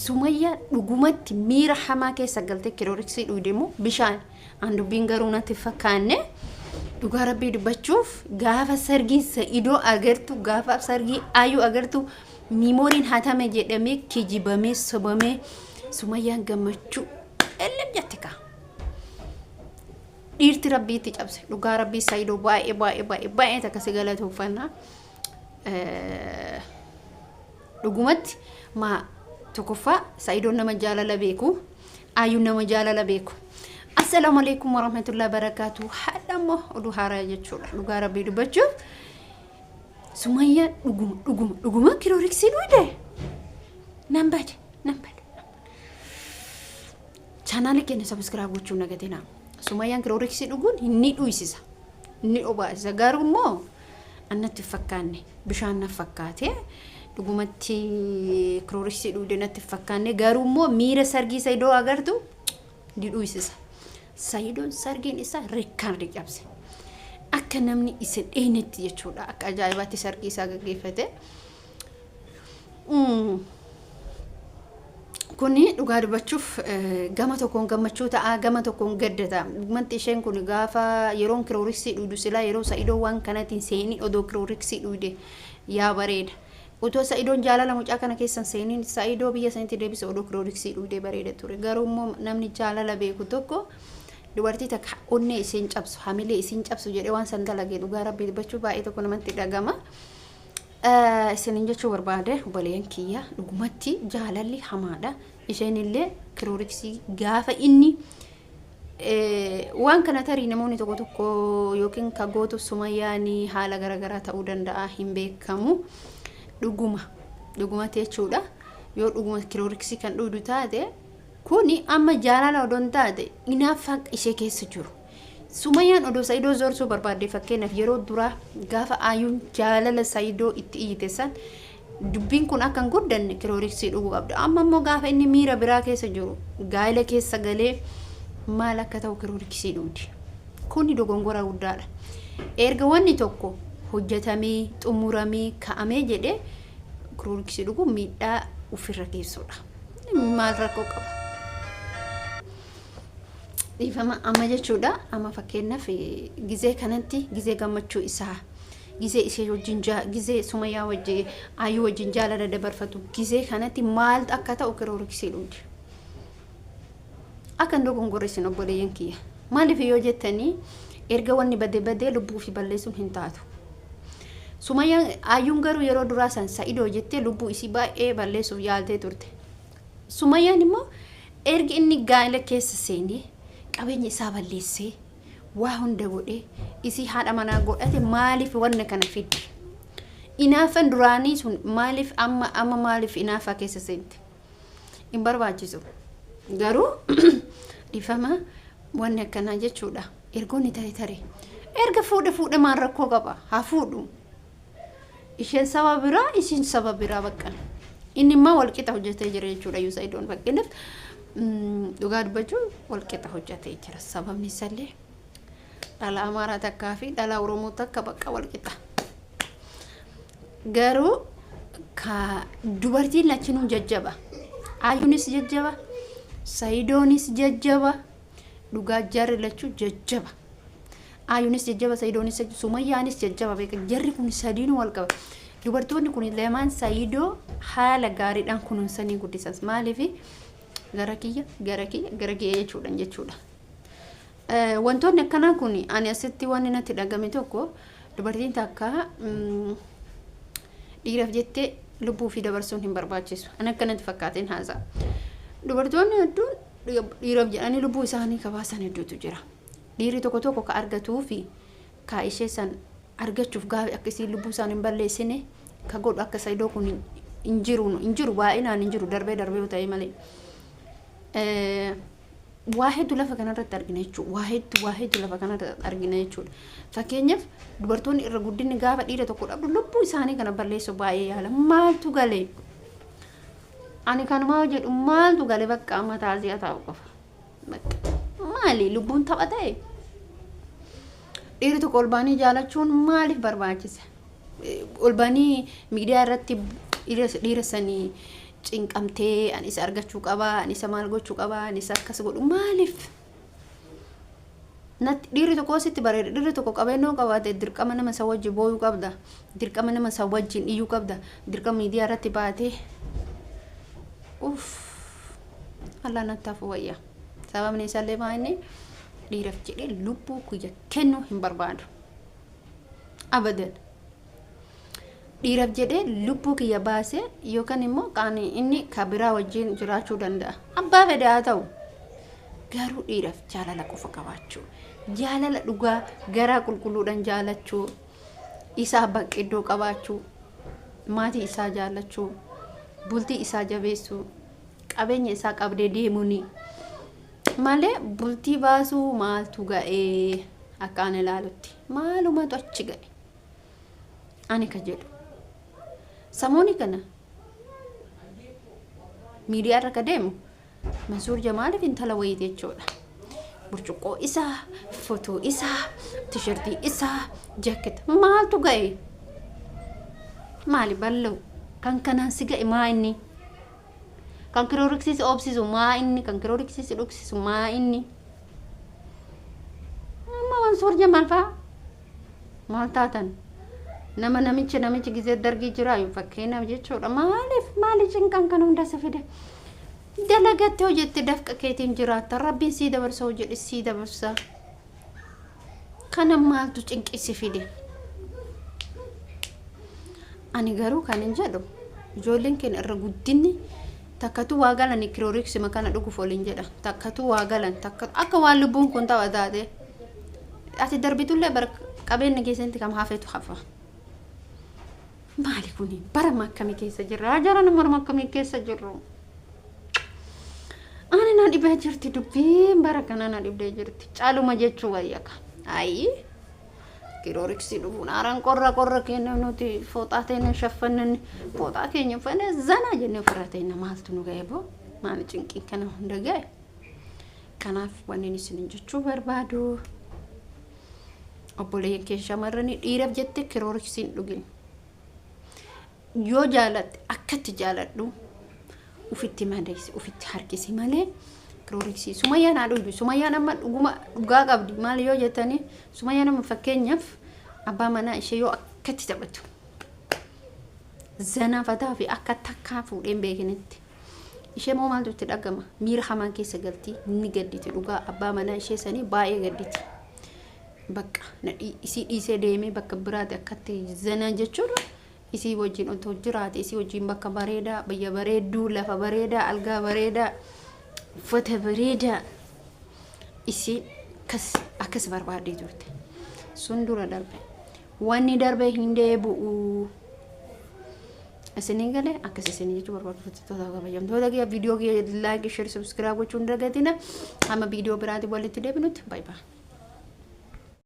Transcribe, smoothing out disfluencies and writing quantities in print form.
Sumayyaa dhugumatti miira hamaa keessa galtee kilooriksii dhugde immoo bishaan an dubbiin garuu natti hin fakkaanne. Dhugaa rabbii dubbachuuf, gaafa sargii Sa'idoo agartu, gaafa sargii Ayuu agartu, miimooriin hatame jedhamee kijibamee sobamee Sumayyaan gammachuu ellim jette kaa. Dhiirti rabbiitti cabse. Dhugaa rabbii, Sa'idoo baay'ee baay'ee baay'ee baay'ee takka si galatooffanna. Dhugumatti maa tokkoffaa Sa'idoon nama jaalala beeku, Ayuun nama jaalala beeku. Assalaamu alaikum warahmatullahi wabarakaatu. Hadha immoo oduu haaraa jechuudha. Dhugaa rabbii dubbachuuf, Sumayyaa dhuguma dhuguma dhuguma kilooriksii dhuyde. Nan bade, nan bade. Chaanaalii keenya subscribe gochuun nagatinaa. Sumayyaan kilooriksii dhuguun ni dhuysisa. Ni obaasisa. Garuu immoo annatti hin fakkaanne. Bishaan na fakkaate. Dhugumatti kilooriksii dhugde natti hin fakkaanne. Garuu immoo miira sargii Sayidoo agartu ni dhuysisa. Sayidoon sargiin isaa reekkaardii cabse. Akka namni isa dheenetti jechuudha. Akka ajaa'ibaatti sargii isaa gaggeeffate. Kuni dhugaa dubbachuuf gama tokkoon gammachuu ta'a, gama tokkoon gadda ta'a. Dhugumatti isheen kun gaafa yeroon kirooriksii dhuydu, silaa yeroo Sa'idoo waan kanaatiin seenii odoo kirooriksii dhuyde yaa bareeda. Otoo Sa'idoon jaalala mucaa kana keessan seeniin Sa'idoo biyya sanitti deebise odoo kirooriksii dhuyde bareeda ture. Garuu immoo namni jaalala beeku tokko dubartii takka onnee isheen cabsu, hamilee isiin cabsu jedhee waan san dalage, dhugaa rabbii dubbachuu baay'ee tokko namatti dhagama. Isinin jechuu barbaade, obboleeyyan kiyya, dhugumatti jaalalli hamaadha. Isheen illee kirooriksii gaafa inni waan kana tarii namoonni tokko tokko yookiin ka gootu Sumayyaanii haala garaagaraa ta'uu danda'a, hin beekamu. Dhuguma dhugumatti jechuudha. Yoo dhuguma kirooriksii kan dhugdu taate, kuni amma jaalala odoo hin taate inaaffaa ishee keessa jiru. Sumayyaan odoo Sa'idoo zorsuu barbaadde, fakkeenyaaf yeroo duraa gaafa Aayuun jaalala Sa'idoo itti iyyite san, dubbiin kun akka hin guddanne kirooriksii dhuguu qabda. Amma immoo gaafa inni miira biraa keessa jiru, gaa'ela keessa galee, maal akka ta'u kirooriksii dhugdi. Kuni dogongora guddaadha. Erga wanni tokko hojjetamee xumuramee ka'amee jedhee kirooriksii dhuguun miidhaa ofirra geessudha. Maal rakkoo qaba? Dhiifama amma jechuudha. Amma fakkeenyaaf gizee kanatti, gizee gammachuu isaa, gizee ishee wajjin, gizee Sumayyaa wajjin, Ayyuu wajjin jaalala dabarfatu, gizee kanatti maal akka ta'u kirooriksii dhugdi. Akka hin dogongorre isin obboleeyyan kiyya. Maaliif yoo jettanii, erga wanni badee badee lubbuu fi balleessuun hin taatu. Sumayyaan, Ayyuun garuu yeroo duraa san Sa'idoo jettee lubbuu isii baay'ee balleessuuf yaaltee turte. Sumayyaan immoo erga inni gaa'ela keessa seenee, qabeenya isaa balleessee, waa hunda godhee, isii haadha manaa godhate, maaliif wanna kana fidde? Inaaffan duraanii sun maaliif amma amma maaliif inaaffaa keessa seente? Hin barbaachisu. Garuu dhiifama, wanni akkanaa jechuudha. Ergoonni tare tare. Erga fuudhe fuudhe, maal rakkoo qaba? Haa fuudhu. Isheen saba biraa, isiin saba biraa, bakka. Inni immoo walqixa hojjetee jira jechuudha. Iyyuu Sa'idoon fakkeenyaaf dhugaa dubbachuun walqixa hojjetee jira. Sababni isallee dhala Amaaraa takkaa fi dhala Oromoo takka, bakka walqixa. Garuu ka dubartiin lachinuu jajjaba. Ayyuunis jajjaba. Sayidoonis jajjaba. Dhugaa jarri lachuu jajjaba. Ayyuunis jajjaba, Sayidoonis, Sumayyaanis jajjaba beeka. Jarri kun sadiinuu wal qaba. Dubartoonni kun lamaan Sayidoo haala gaariidhaan kunuunsanii guddisan. Maaliif gara kiyya gara kiyya gara kiyya jechuudhaan jechuudha. Wantoonni akkanaa kun ani asitti wanni natti dhagame tokko, dubartiin takka dhiiraaf jettee lubbuu ofii dabarsuun hin barbaachisu. Ani akkanatti fakkaateen haasa'a. Dubartoonni hedduun dhiiraaf jedhanii lubbuu isaanii kabaasan hedduutu jira. Dhiirri tokko tokko ka argatuu fi ka ishee san argachuuf gaafa akka isiin lubbuu isaan hin balleessine ka godhu akka Sayidoo kun hin jiru, hin jiru, baay'inaan hin jiru, darbee darbee yoo ta'e malee. Waa hedduu lafa kanarratti argina jechuudha. Waa hedduu, waa hedduu lafa kanarratti argina jechuudha. Fakkeenyaaf dubartoonni irra guddinni gaafa dhiira tokko dhabdu lubbuu isaanii kana balleessu baay'ee yaala. Maaltu galee? Ani kanumaa jedhu, maaltu galee? Bakka amma taasisaa taa'u qofa. Bakka maali lubbuun tapha ta'e? Dhiirri tokko ol ba'anii jaalachuun maaliif barbaachisa? Ol ba'anii miidiyaa irratti dhiira sanii Cinqamtee ani isa argachuu qabaa, ani isa maal gochuu qabaa, ani isa akkas godhu maaliif? Natti dhiirri tokko sitti bareeda, dhiirri tokko qabeenyoo qabaate dirqama nama isa wajji booyuu qabda, dirqama nama isa wajjin iyyuu qabda, dirqama miidiyaa irratti baatee. Uff, Allah natti hafu wayya. Sababni isaallee maa inni dhiiraaf jedhee lubbuu kiyya kennuu hin barbaadu. Abadan. Dhiiraaf jedhee lubbuu kiyya baasee yookaan immoo qaanii inni ka biraa wajjin jiraachuu danda'a. Abbaa fedhe haa ta'u. Garuu dhiiraaf jaalala qofa qabaachuu. Jaalala dhugaa garaa qulqulluudhaan jaalachuu. Isaa bakka iddoo qabaachuu. Maatii isaa jaalachuu. Bultii isaa jabeessuu. Qabeenya isaa qabdee deemuuni. Malee bultii baasuu maaltu ga'ee akka ani ilaalutti. Maalumatu achi ga'e? Ani ka jedhu. Samooni kana miidiyaa irra ka deemu Mansuur Jamaaliif intala wayiiti jechuudha. Burcuqqoo isaa, fotoo isaa, tishertii isaa, jaaketa maaltu ga'e? Maali bal'oo? Kan kanaan si ga'e maa inni? Kan kirooriksii si oobsisu maa inni? Kan kirooriksii si dhugsisu maa inni? Amma Mansuur Jamaal fa'aa maal taatan? Nama namicha namichi gizee dargii jiraayu fakkeenyaaf jechuudha. Maaliif maali cinqan kana hunda si fide? Dalagatte hojjette dafqa keetiin jiraatta. Rabbiin sii dabarsa hojjedhe sii dabarsa. Kana maaltu cinqii si fide? Ani garuu kan hin jedhu ijoolleen keenya irra guddinni takkatu waa galan kirooriksima kana dhuguuf waliin jedha. Takkatu waa galan takka akka waan lubbuun kun tapha taate. Ati darbitullee bara qabeenya keessatti kam hafetu hafa. Maali kuni barama akkamii keessa jirra? Jarana morma akkamii keessa jirru? Ani na dhibee jirti dubbiin bara kana na dhibdee jirti. Caaluma jechuu wayyaka. Ayii. Kirooriksii dhufuun haaraan qorra qorra keenya nuti fooxaa teenya shaffannan fooxaa keenya uffanne zanaa jennee ofirraa teenya maaltu nu ga'e boo maali cinqiin kana hunda ga'e. Kanaaf wanni isin jechuu barbaadu obboleeyyan kee shamarranii dhiiraaf jettee kirooriksii hin dhugin. Yoo jaalatte akkatti jaaladhu ufitti madeessi ufitti harkisi malee kirooriksii Sumayyaan haa dhugdu. Sumayyaan amma dhuguma dhugaa qabdi. Maal yoo jettanii Sumayyaan amma fakkeenyaaf abbaa manaa ishee yoo akkatti taphatu zanafataa fi akka takkaa fuudhee hin beekinitti. Ishee moo maaltu itti dhagama? Miira hamaa keessa galti ni gadditi dhugaa abbaa manaa ishee sanii baay'ee gadditi. Bakka na isii dhiisee deemee bakka biraati akkatti zanaa jechuudha. Isii wajjin otoo jiraate isii wajjin bakka bareedaa biyya bareedduu lafa bareedaa algaa bareedaa uffata bareedaa isii akkas akkas barbaaddee turte. Sun dura darbe. Wanni darbe hin deebi'u. Isinii galee akkas isinii jechuu barbaadu hordoftoota kabajamtoota kiyya viidiyoo kiyya like share subscribe gochuun dagatina. Hamma viidiyoo biraatiin walitti deebinutti bye bye.